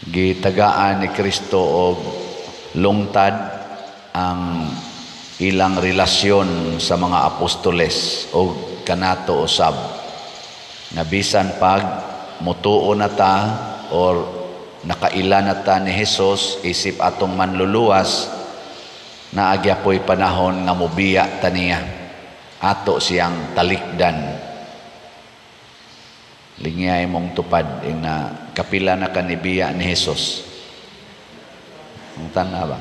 Gitagaan ni Kristo og lungtad ang ilang relasyon sa mga apostoles o kanato usab nga bisan pag mutuo na ta or nakaila na ta ni Jesus isip atong manluluwas, naa gyapoy panahon nga mobiya ta niya, ato siyang talikdan. Lingyay mong tupad ing na kapila na kanibiya ni Jesus. Ang tana ba?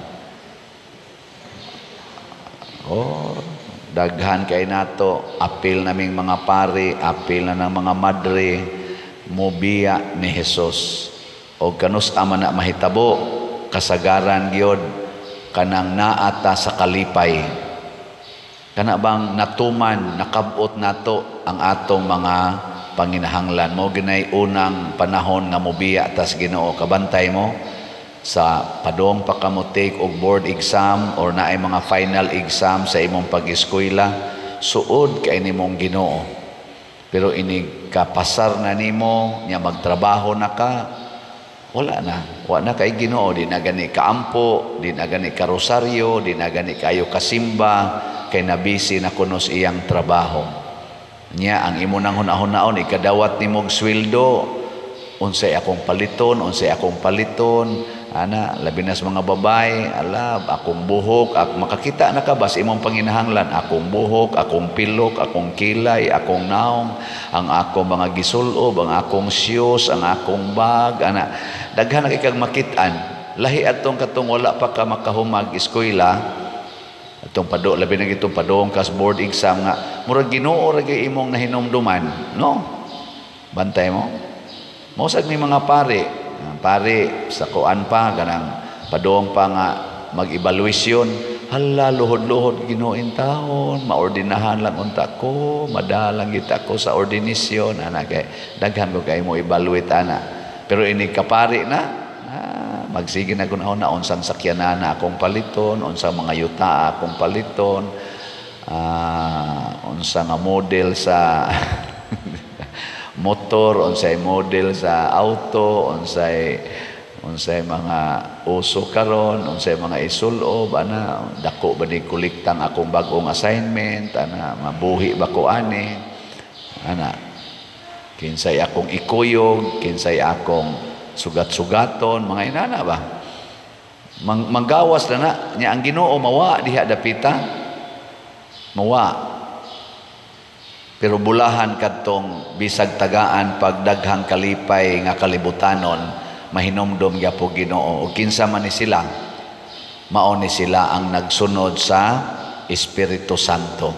Oh, daghan kay nato, apil naming mga pari, apil na ng mga madre, mobiya ni Jesus. O kanus ama na mahitabo, kasagaran gyud kanang naata sa kalipay. Kana bang natuman, nakabot nato ang atong mga panginahanglan. Mo ginay unang panahon nga mobiya tas Ginoo. Kabantay mo sa padong pa ka mo take og board exam or naay mga final exam sa imong pag-eskwela, suod kay nimong Ginoo. Pero inig kapasar na nimo nya, magtrabaho na ka, wala na, wa na kay Ginoo. Di na gani kaampo, di na gani ka rosaryo, di na gani kayo kasimba kay nabisi na kuno sa iyang trabaho nya. Ang imo nang hunahunahon, ikadawat nimo og sweldo, unsay akong paliton, unsay akong paliton ana, labi na sa mga babae, ala, akong buhok, makakita na ka ba sa imong panginahanglan, akong buhok, akong pilok, akong kilay, akong naong, ang akong mga gisulob, ang akong shoes, ang akong bag, ana. Daghan na kay kag makit-an. Lahi atong katong wala pa ka makahumag eskwela, atong pado, labi na gitong padong kas board exam nga murag Ginoo ra gyud imong nahinumduman, no? Bantay mo. Mosag may mga pare, pare sa kuan pa, ganang padong pa nga mag-evaluation, hala, luhod-luhod, Ginoo intawon, maordinahan lang unta ko, madalang kita ko sa ordinasyon, ana, kay daghan ko kay mo evaluate ana. Pero ini kapari na, magsige na kun na unsang sakyanan na akong paliton, unsang mga yuta akong paliton, unsa nga model sa motor, unsay model sa auto, unsay unsay mga uso karon, unsay mga isulob ana, dako ba ni kolektang akong bag-ong assignment ana, mabuhi ba ko ani ana, kinsay akong ikuyog, kinsay akong sugat-sugaton, mga inana ba. Manggawas na na nya ang Ginoo mawa diha dapita, mawa. Pero bulahan kadtong bisag tagaan pag daghang kalipay nga kalibutanon, mahinomdom gyapon Ginoo. Ug kinsa man ni sila? Mao ni sila ang nagsunod sa Espiritu Santo.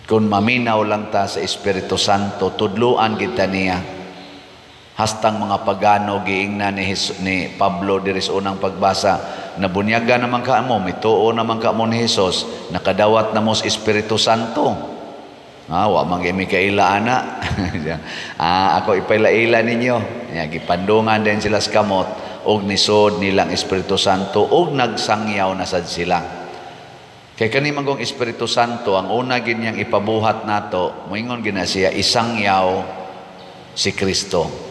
Kung maminaw lang ta sa Espiritu Santo, tudluan kita niya. Hastang mga pagano giingna ni Pablo diri sa unang pagbasa, nabunyaga naman ka mo, mituo naman ka mo ni Jesus, nakadawat na mo sa Espiritu Santo. Wa man gyud mi kaila ana. Ako ipaila-ila ninyo. Nya gipandungan din sila sa kamot og nisod nilang Espiritu Santo og nagsangyaw na sad sila. Kay kani man kong Espiritu Santo, ang una gid niyang ipabuhat nato, moingon gina siya, isangyaw si Kristo.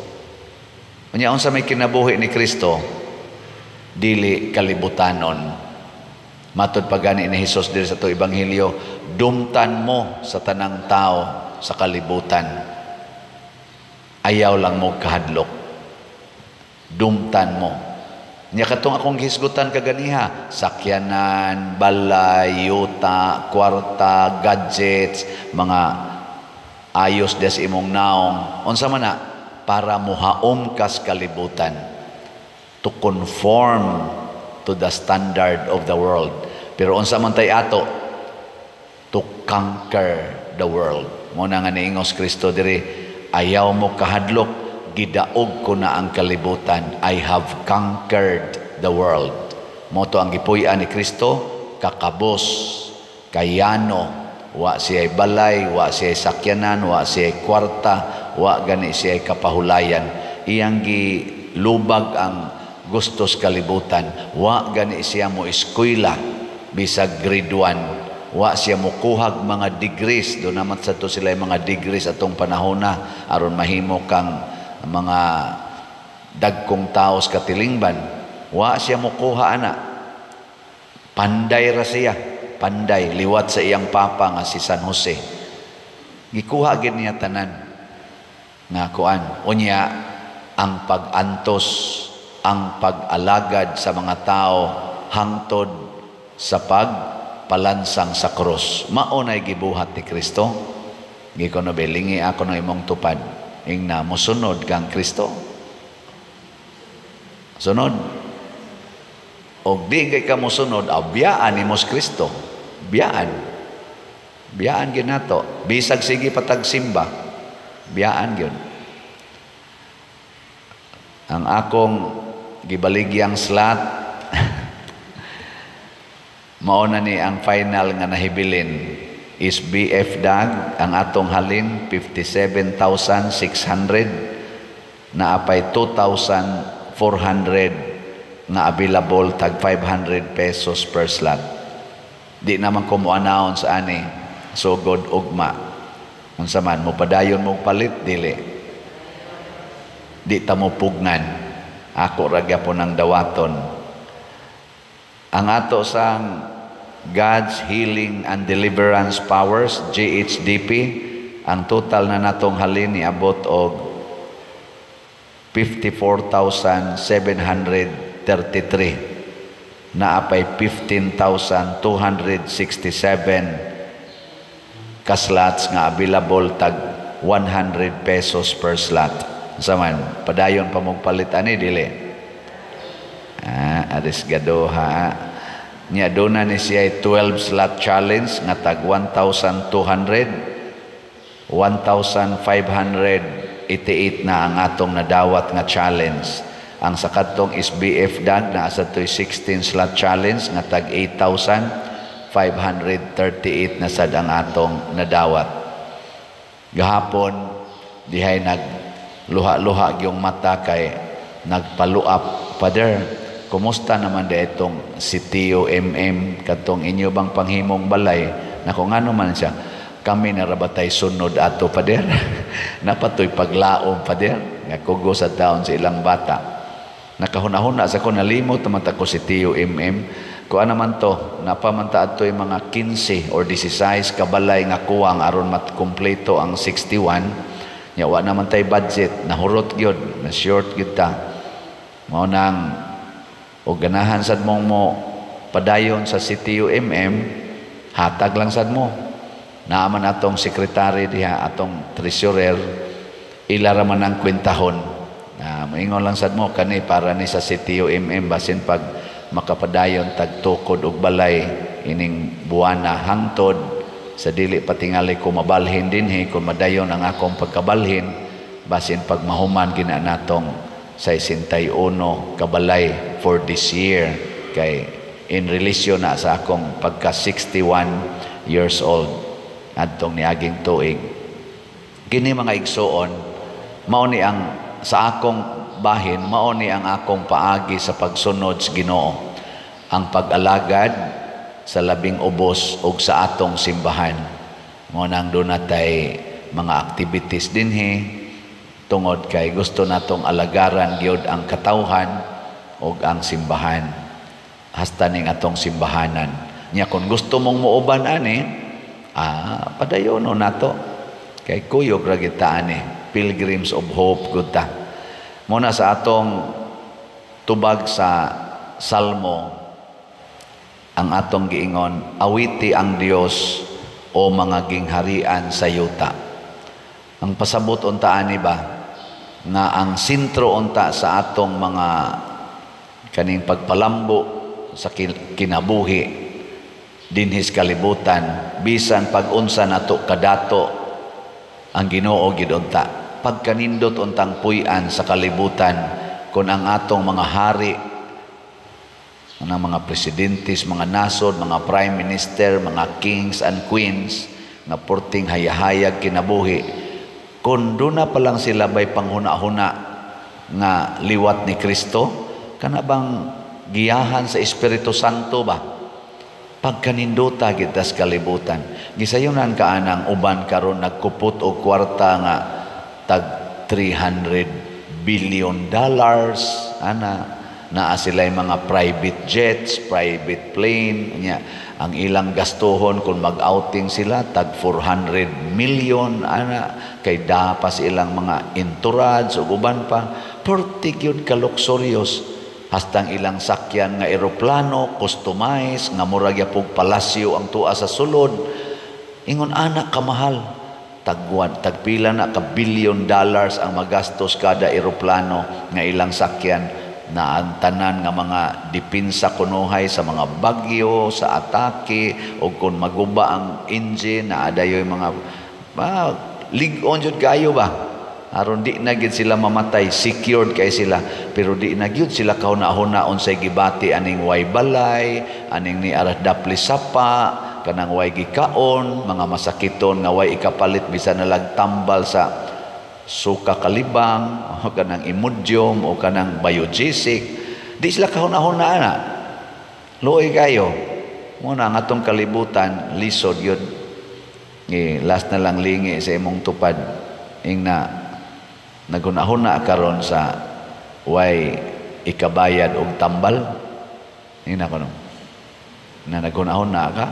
Unya unsa may kinabuhi ni Kristo? Dili kalibutanon. Matod pa gani ni Hesus diri sa ato ebanghelyo, dumtan mo sa tanang tao sa kalibutan. Ayaw lang mo kahadlok. Dumtan mo. Nya katong akong gihisgutan kaganiha, sakyanan, balay, yuta, kwarta, gadgets, mga ayos des imong naong. Unsa man na? Para muhaom kas kalibutan. To conform to the standard of the world. Pero unsa man tay ato? To conquer the world. Mo na nga niingos Kristo diri, ayaw mo kahadlok, gidaog ko na ang kalibutan. I have conquered the world. Mo to ang gipuy-an ni Kristo, kakabos, kayano, wa siya'y balay, wa siya'y sakyanan, wa siya'y kwarta, wa gani siya'y kapahulayan. Iyang gilubag ang gustos kalibutan. Wa gani siya mo eskwela bisag grade 1. Wa siya mokuhag mga degrees. Do naman sa to sila mga degrees atong panahona aron mahimo kang mga dagkong tao sa katilingban. Wa siya mukuha ana. Panday ra siya, panday liwat sa iyang papa nga si San Jose. Gikuha gid niya tanan nga kuan. Unya ang pag-antos, ang pag-alagad sa mga tao hangtod sa pagpalansang sa krus. Mao nay gibuhat ni Kristo. Gikono belingi ako ng imong tupad. Ingna mosunod kang Kristo. Sunod. Og di kay ka mosunod, aw biyaan nimo si Kristo. Biyaan. Biyaan gyud nato. Bisag sige patagsimba. Biyaan gyud. Ang akong gibaligyang slot, mao na ni ang final nga nahibilin is BF DAG. Ang atong halin 57,600, naapay 2,400 nga available, tag 500 pesos per slot. Di naman ko mo announce ani sugod ugma. Unsa man, mo padayon mo palit, dili? Di ta mo pugnan. Ako ra gyapon ang dawaton. Ang ato sang God's Healing and Deliverance Powers, GHDP, ang total na natong halin ni abot og 54,733, naapay 15,267 ka slots nga available, tag 100 pesos per slot. Unsa man, padayon pa mong palit ani, dili? Ah, arisgado ha. Nya doon na ni siya 12 slot challenge nga tag 1,200, 1,588 na ang atong nadawat nga challenge. Ang sa kadtong SBF DAG na sa to'y 16 slot challenge nga tag 8,538 na sad ang atong nadawat. Gahapon dihay nag luha-luha yung mata kay nagpaluap, "Father, kumusta naman di itong si Tio MM, katong inyo bang panghimong balay?" Nako, ngano man siya, "Kami narabatay sunod ato, Father. Napatoy paglaom, Father," nga kugo sa taon sa ilang bata. Nakahuna-huna sa ko, nalimot naman ta ko si Tio MM. Kuan naman to, napamanta adtoy mga 15 or 16 kabalay nga kuwang aron matkumpleto ang 61. Nya wa naman tay budget, nahurot gyud, na short gyud ta. Mao nang og ganahan sad mong mo padayon sa CTUMM, hatag lang sad mo. Naaman atong sekretary diha, atong treasurer, ila ra man ang kwentahon. Na moingon lang sad mo kani para ni sa CTUMM, basin pag makapadayon tagtukod og balay ining buwana hangtod sa dili patingali ko mabalhin dinhi. Kung madayon ang akong pagkabalhin, basin pag mahuman gina natong 61 kabalay for this year, kay in relation na sa akong pagka 61 years old adtong niaging tuig. Kini mga igsuon, mao ni ang sa akong bahin, mao ni ang akong paagi sa pagsunod sa Ginoo, ang pag-alagad sa labing ubos ug sa atong simbahan. Mao nang doon natay mga activities dinhi tungod kay gusto natong alagaran gyud ang katawhan ug ang simbahan, hasta ning atong simbahanan. Nya kung gusto mong muuban ani, padayon nato kay kuyog ra gyud ta ani, Pilgrims of Hope gud ta. Muna sa atong tubag sa Salmo, ang atong giingon, "Awiti ang Dios, o mga gingharian sa yuta." Ang pasabot unta ani ba nga ang sentro unta sa atong mga kaning pagpalambo sa kinabuhi dinhis kalibutan, bisan pag-unsa nato kadato, ang Ginoo gid unta. Pagkanindot untang puy-an sa kalibutan kung ang atong mga hari, ang mga presidentes, mga nasod, mga prime minister, mga kings and queens nga porting hayahayag kinabuhi, kung doon na pa lang sila bay panghuna-huna nga liwat ni Kristo, kana bang giyahan sa Espiritu Santo ba? Pagkanindota gid tas kalibutan. Gisayunan ka anang uban karon nagkupot og kwarta nga tag 300 billion dollars ana. Naa sila mga private jets, private plane nya. Ang ilang gastuhon kung mag-outing sila, tag 400 million ana, kay dapas ilang mga entourage ug uban pa. Perti gyud ka luxurious, hastang ilang sakyan nga eroplano customized nga murag yapog palasyo ang tuwa sa sulod. Ingon ana kamahal, tagwan tagpila na ka billion dollars ang magastos kada eroplano nga ilang sakyan, na ang tanan nga mga dipinsa kunuhay sa mga bagyo, sa atake, o kung maguba ang engine, na adayoy mga lig-on jud kayo ba, aron di na gid sila mamatay, secured kay sila. Pero di na gyud sila kahuna-huna unsay gibati aning way balay, aning ni aras dapli sapa, kanang way gikaon, mga masakiton nga way ikapalit bisan nalag tambal sa suka kalibang o kanang Imodium o kanang Biogesic. Di sila kahuna-huna ana. Luoy kayo. Muna ang atong kalibutan, lisod yun. Last na lang lingi sa imong tupad. Ing na naghuna-huna karon sa way ikabayad og tambal. Ing na kuno. Na naghuna-huna ka.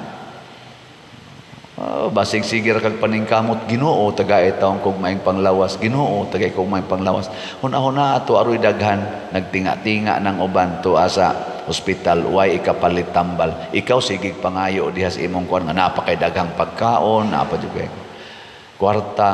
Oh, basig sige ra kag paningkamot, Ginoo, tagay taong kog maing panglawas, Ginoo, tagay kog maing panglawas. Huna-huna ato aroy daghan nagtinga-tinga ng uban tuwa sa ospital, way ikapalit tambal. Ikaw sige pangayo diha sa imong kuan nga napakay daghang pagkaon, napa jud kay kwarta.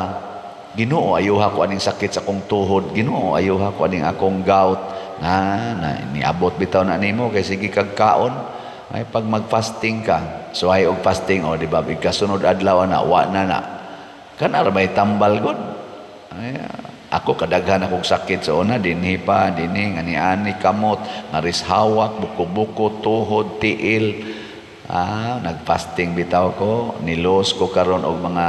Ginoo, ayuha ko aning sakit sa akong tuhod. Ginoo, ayuha ko aning akong gout. Na niabot bitaw na nimo kay sige kag kaon. Ay pag mag-fasting ka, so ay og fasting, o di ba, ikasunod adlaw na wa na na. Kana ra may tambal gud. Ay, ako kadaghan akong sakit sa una, dinhi pa, dinhi nga niani kamot, ngaris hawak, buko-buko, tuhod, tiil. Nag-fasting bitaw ko, nilos ko karon og mga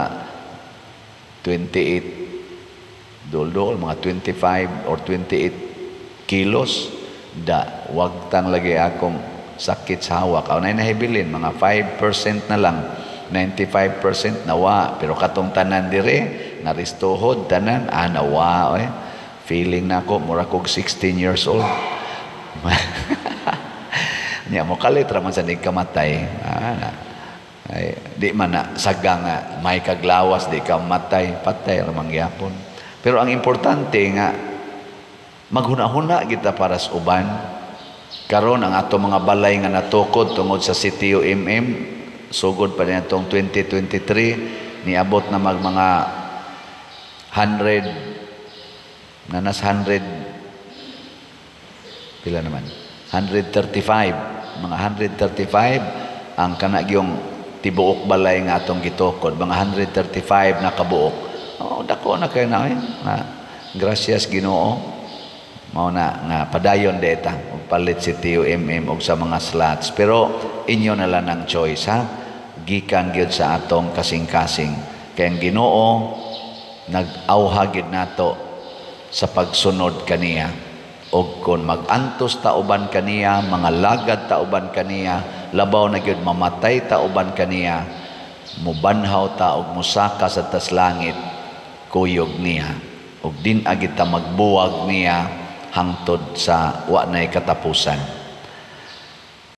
28 dol-dol, mga 25 or 28 kilos. Da wagtang lagi akong sakit sa hawak. Aw nay nahibilin mga 5% na lang, 95% nawa, pero katong tanan dire naristohod tanan, nawa oy. Feeling na ako mura kog 16 years old. Nya mo kalit ra man sa kamatay. Na. Ay, di man na saga nga may kaglawas di ka matay, patay ra man gyapon. Pero ang importante nga maghuna-huna kita para sa uban. Karon ang ato mga balay nga natukod tungod sa CTO MM sugod pa niadtong 2023, niabot na mag mga 100 na nas 100 pila naman, 135, mga 135 ang kanagyong tibuok balay nga atong gitukod, mga 135 na kabuok. Oh, dako na kay na eh. Gracias Ginoo. Mao na nga padayon deta og palit si TUMM og sa mga slots, pero inyo na lang ang choice ha, gikan gyud sa atong kasing-kasing, kay ang Ginoo nag-awha gyud nato sa pagsunod kaniya. Og kon mag-antos ta uban kaniya, mga lagad ta uban kaniya, labaw na gyud mamatay ta uban kaniya, mubanhaw ta og musaka sa tas langit kuyog niya, og din agit ta magbuwag niya hangtod sa wa nay katapusan.